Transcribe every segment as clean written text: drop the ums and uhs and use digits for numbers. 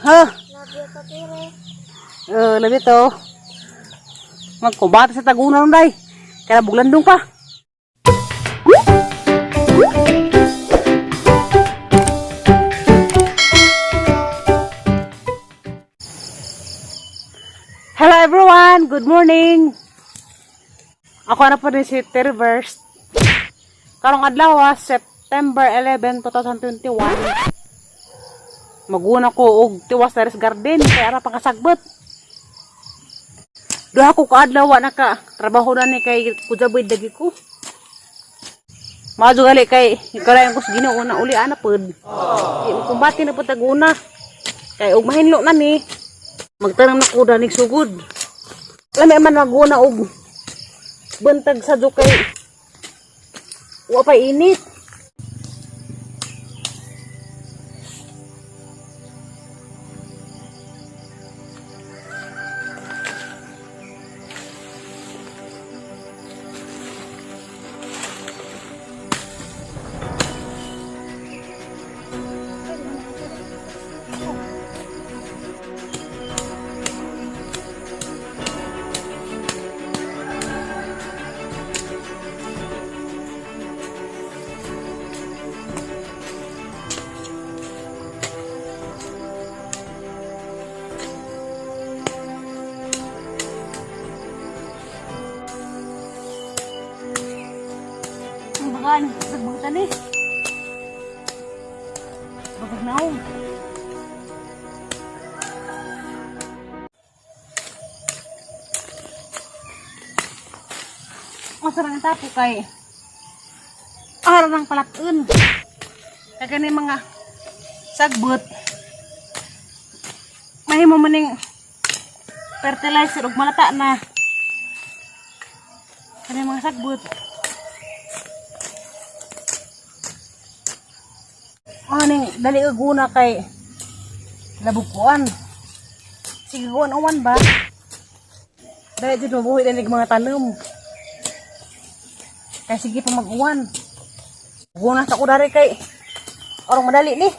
Ha? Love you, Tatire. Eh, labi to. Magkumbate sa taguna nun, day. Kaya buglandong pa. Hello everyone! Good morning! Ako na po din si Terverse. Karong adlaw, September 11, 2021. Maguna ko og tiwas terrace garden kay ara pakasagbot. Duha ko kaadlaw wa naka trabaho na ni kay kujaboy dagi ko. Maadyo gali kay ikarayan ko sa Ginoo na uli ana pod. Di mo kumbati na pud taguna. Kay og mahinlo na ni. Magtanam na ko danig sugod. Lami man maguna og bantag sa do kay wa pa init. Ang bagaan, sagbutan eh. Bagag naong. Masarang ang tapo kay araw ng palakun. Kaya kani mga sagbot. Mahimo maning fertilizer ug malata na. Kani mga sagbot. Aning dali og guna kay labukuan. Sige kuan uwan ba? Dali jud mabuhi dali mga tanom. Kay sige pa mag-uwan. Guna sa ko dari kay orong madali ni.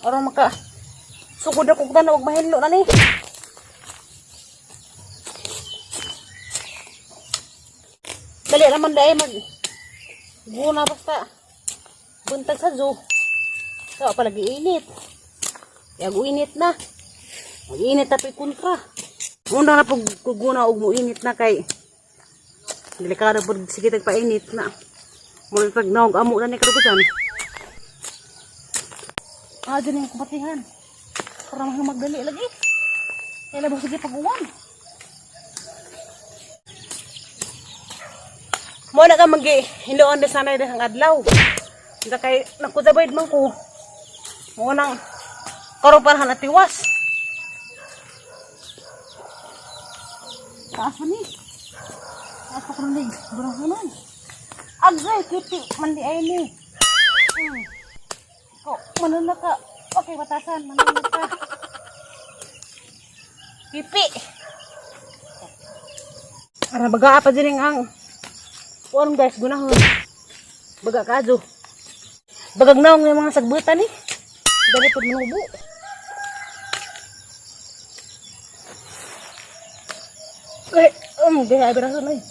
Orong maka sugod ako tanom og mahinlo na ni. Dali naman dai mag guna basta buntag sa zoo. So, palagi init. Yago init na. Mag-init na kontra. Una na pag kuguna og mo init na kay delikado pag sige tagpainit na. Mula pag naog amo na ni kadugusan. Ah, dyan yung kumpatihan. Para mga magdali lagi. Kaya labang sige pag-uwan. Mo na ka magi hiloon na sanay dahang adlaw. Hindi kay nakudabay man ko. Mo nang karon para natiwas. Taas pa ni. Taas pa karon lig. Burahanan. Agay kiti man di ay ni. Ko manuna ka. Okay batasan manuna ka. Kipi. Ara baga pa din ang kuan guys gunahon. Baga kadyo. Bagag naong yung mga sagbutan eh. Dali pag manubo. Eh, di ay beraso na eh.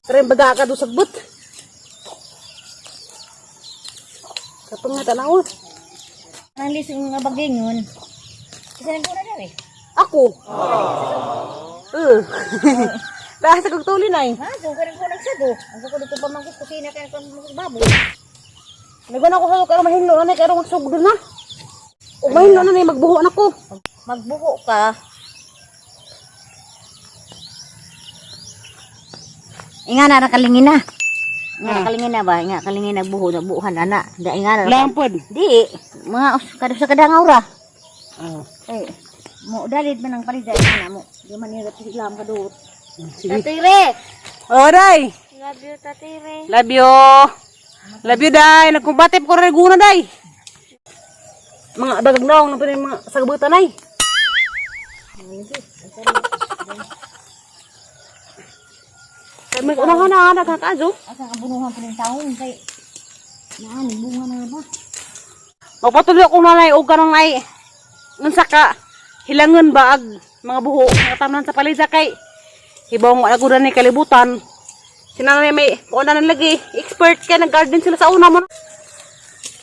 Tara yung baga ka doon sagbot. Kapag nga tanawon. Ang lisong nga bagingon. Kasi naguna daw eh. Ako. Eh. Dahil sa kagtuli na eh. Ha? So, ganun ko nagsago. Ang ko dito pa mangkos kusina kaya ko mangkos baboy. Naguna ko sa karon mahinlo na ni karon magsugdo na. O mahinlo na ni magbuho na ko. Magbuko ka. Inga na nakalingin na. Inga nakalingin na ba? Inga kalingin na buho na buhan ana. Da inga na. Lampod. Di mga kada sa kadang aura. Oh. Eh, mo dalit man ang palida ana mo. Di man nila silam kaduot. Sige. Tatire. Oh, day. Love you, Tatire. Love you. Love you, day. Nagkumbate ko rin guna, day. Mga dagag naong na pa mga sagbutan ay. Kay may unahan na nagkakaadyo. Asa ang bunuhan pa ng taon kay naan bunga na ba? Magpatuloy akong nanay og kanang ay unsa ka hilangon ba ag mga buho nga tamnan sa palida kay hibaw nga agudan ni kalibutan. Si nanay may kuan na lagi expert kay nag-garden sila sa una mo.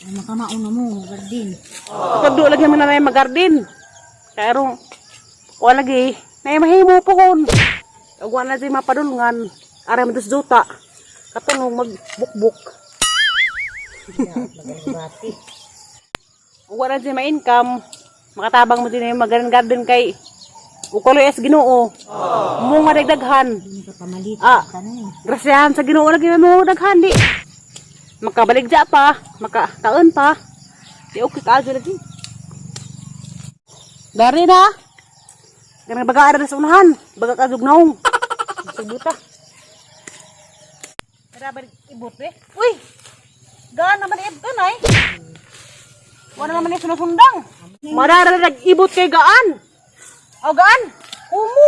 Ay makamao na mo garden. Pagdo lagi man nanay mag-garden. Kay arong kuan lagi nay mahimo po kon. Ug wala na mapadulngan aray man duta. Katong magbukbuk. Magalibati. Ug wala siya ma-income, makatabang mo din yung mag-garden kay ukoloy as Ginoo. Mo nga dagdaghan. Hindi ka pamalit. Ah. Tanong. Grasyahan sa Ginoo lagi mo daghan di. Makabaligya pa, makataon pa. Di okay ka lagi. Dari na. Ganang baga ara sa unahan, baga ka dugnaw. Sabuta. Tara balik ibot eh. Uy. Gaan naman ibot ay. Wala naman yung sinusundang. Marara nag-ibot kay gaan. O gaan. Kumu.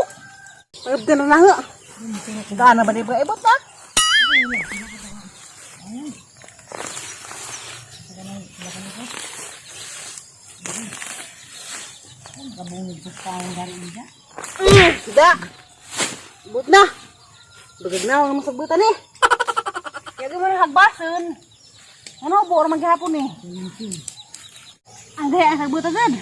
Pagod na na. Gaan naman ibot ibot ah. Kabungig sa taon dari ida. Da. Ibot na. Bagag na ang masagutan eh. Kaya mo na hagbasan. Ano bo man gihapon eh. Ang gaya ang sagutan gud.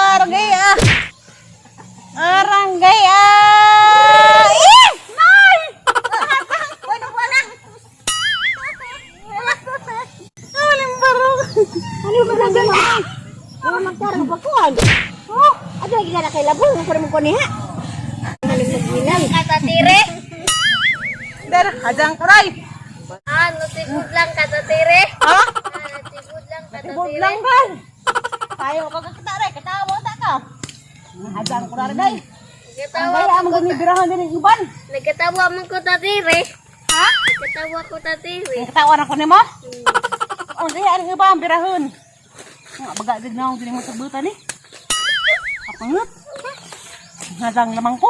Aranggay ah. Aranggay ah. Eh! Nay! Wala wala. Aling barong. Ano ba na dyan? Ano magtarong pagkuhan? Oh, ato lagi ka na kay labon, mo mo kuniha. Malimag Katatire? Dar, hajang kuray. Ah, natibod lang katatire. Ha? Ah, natibod lang Tibod katatire. lang ba? Tayo ka kakita ray, katawa ta ka. Hajang kuray day. Ang Nagkatawa gaya ang ginibirahan din ng uban. Nagkatawa man ko tatire. Ha? Nagkatawa ko tatire. Katawa na ko nimo? Ang gaya ang iba ang birahon. Nga baga gid na din mo sabutan eh. Apangat. Hajang lamang ko.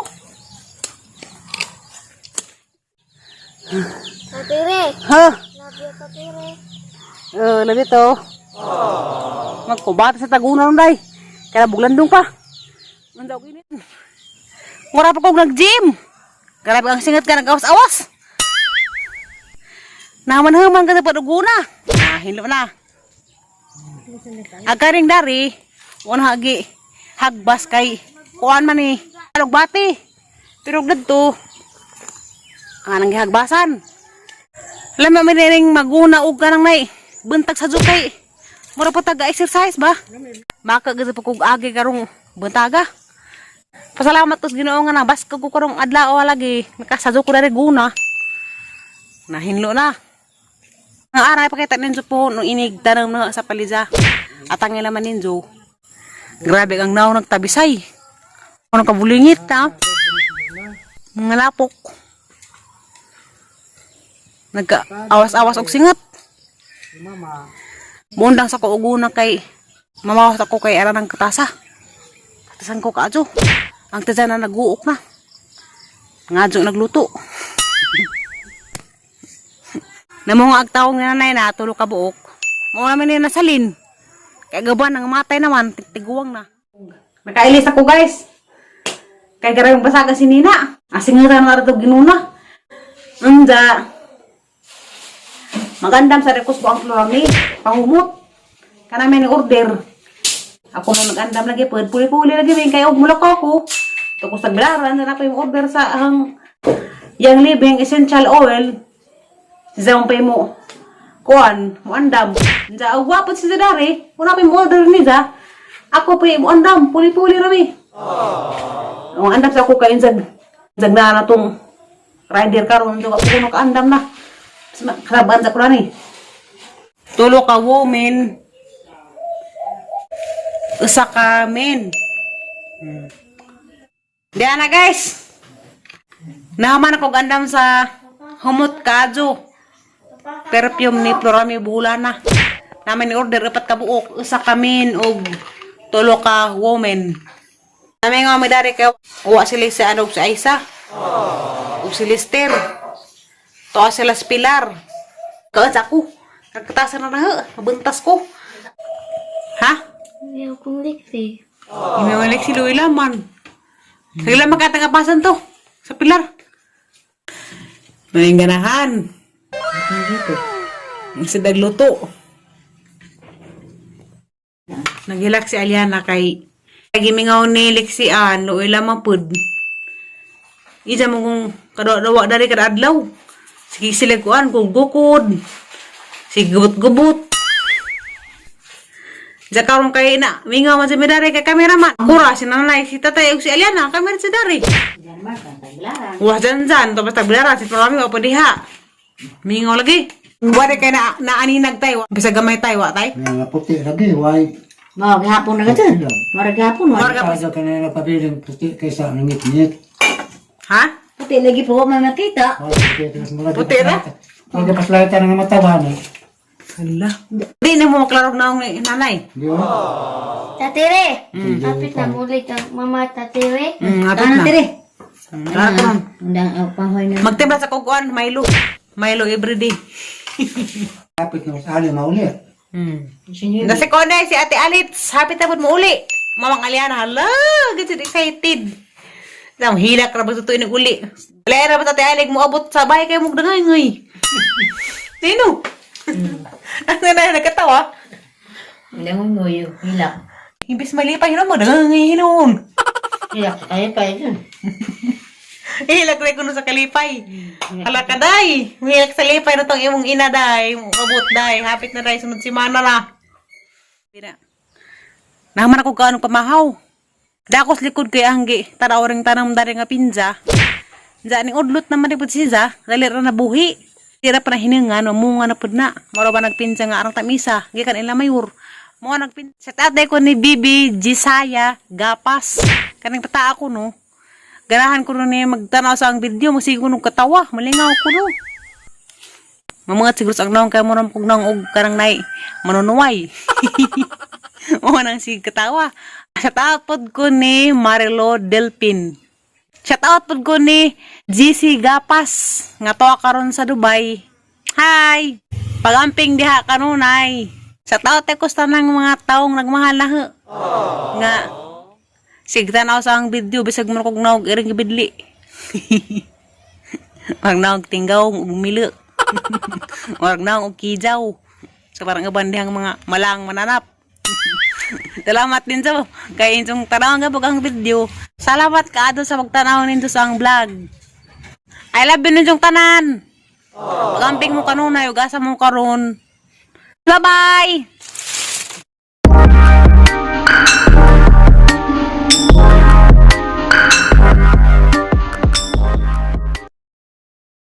Tatire. Ha? Love you tatire. Eh, labi to. Magkubata sa tagunan day. Kaya buglandong pa. Mandaw init. Mura pa kong nag-gym. Grabe ang singat ka nag-awas-awas. Naman-human ka sa paduguna. Ah, hilo na. Agaring dari, wala hagi hagbas kay kuan man ni alog bati. Pero dadto ang anang gihagbasan. Alam mo ring maguna og kanang nay buntag sa jukay. Mura pa taga exercise ba? Maka gid pa kog agi karong buntaga. Pasalamat ko sa Ginoo nga nabas ko karong adlaw lagi nakasadyo ko dari guna. Nahinlo na. Ang aray pakita ninyo po nung inig tanong na sa paliza. Atang nila man ninyo. Grabe ang naong nagtabisay. Ano kabulingit ha? Mga lapok. Nagka-awas-awas og singat. Mundang sa kuuguna kay mamawas ako kay ara ng katasa. Katasan ko kaadyo. Ang tiyan na naguok na. Ngadyo nagluto. Namo nga agtawong ni nanay na tulo ka buok. Mao naman ni nasalin. Kay gaban ang matay naman tigtiguang na. Nakailis ako, guys. Kay garayong basaga si Nina. Asingitan na rato ginuna. Unja. Magandam sa rekos ko ang florami. Pahumot. Kanami ni order. Ako may magandam lagi. Pwede puli-puli lagi. May kayo mulak ako. Tukos sa bilaran. Sana pa yung order sa ang Young Living Essential Oil. Sa pay mo. Kuan, mo andam. Unja, ang gwapo si Zadari. Una pa yung order niya. Ako pa yung andam. Puli-puli rami. Ang andam sa ako kayo zag. Zag na na tong rider karon ako kuno ka andam na. Kalaban sa kuan eh. Tulo ka woman. Usa ka men. Diyan na, guys. Naman ako gandam sa humot kadyo. Perfume ni Florami Bulana. Namin ni order upat ka buok, usa ka men og tulo ka woman. Namin nga may dari kay uwa sila sa ano sa Aisa. Ug si Lister. Tuwa sila sa Pilar. Kaon sa ako. Nagkatasan na na, mabuntas ko. Ha? Hindi akong liksi. Hindi si Louie Laman. Sige lang magkatangapasan to. Sa Pilar. May ganahan. Ang sa dagluto. Naghilak si Aliana kay gimingaw ni Lixian, Louie Laman pud. Isa mo kung kadwa-dawa dari kada adlaw. Sige sila kuan kung gukod. Sige gubot-gubot. Sa karon kay na, mingaw man si Midari kay cameraman. Kura si nanay, si tatay ug si Aliana, camera si Dari. Wah jan jan, to basta bilara si Florami wa pa diha. Mingaw lagi. Wala kay na naaninag tay, bisag gamay tay wa tay. Nga puti lagi, why? Mao gihapon na gato. Mara gihapon wa. Mara Kaso ka na napabiling puti kaysa nangit-ngit. Ha? Puti lagi po man nakita. Oh, puti, tapos mura Puti ra? Mura paslaitan ng matawa na. Hala. Di na mo maklaro na ang nanay. Di ba? Tatire. Kapit na muli kang mama tatire. Apit Ana na. dire. Klaro ko nun. Undang ang pahoy na. Magtimpla sa kukuan, Milo. Milo everyday. Kapit na sa ali mauli. Na si Kone, si Ate Alitz, happy tapod mo uli. Mamang Aliana, hala, gets excited. Sam, hilak ra ba ito inig uli. Wala ra ba Ate Alig mo abot sa bahay kayo mugdangay ngay. Sino? Ano na nagkatawa? Undang nguyo, hilak. Imbis malipay hinon mo, dangay hinon. Hilak kaya pa yun. Hilak ra kuno sa kalipay. Hala ka day. Hilak sa lipay na tong imong ina day. Abot day. Hapit na day sunod semana na. Pina. Naman ako kaano pamahaw. Dakos likod kay anggi. Tanaw ring tanam dari nga pinja. Diyan ni udlot naman ni pud siya. Dali ra nabuhi. Tira pa na hiningan, mamunga na pud na. Moro ba nagpinja nga arang tamisa. Gikan ila mayor. Mo nagpinja. Sa tatay ko ni Bibi Jisaya Gapas. Kaning pata ako no. Ganahan ko no niya magtanaw sa ang video. Masige ko nung katawa. Malingaw ko no. Mamangat siguro sa ang naong kaya mo nang kung naong og karang nay manunuway. O nang sige katawa. Shout out pod ko ni Marilo Delpin. Shout out pod ko ni GC Gapas nga tuwa karon sa Dubai. Hi! Pagamping diha kanunay. Shout out ko sa tanang mga taong nagmahal na ho. Nga sige tanaw sa ang video bisag mo kog naog iring gibidli. Parang naog tinggaw ug milo. Parang naog og kijaw. So parang uban dihang mga malang mananap. Salamat din sa kay inyong tanaw nga pag ang video. Salamat kaado sa pagtanaw ninyo sa ang vlog. I love you ninyong tanan. Pagamping mo kanunay, ug asa mo karon. Bye-bye!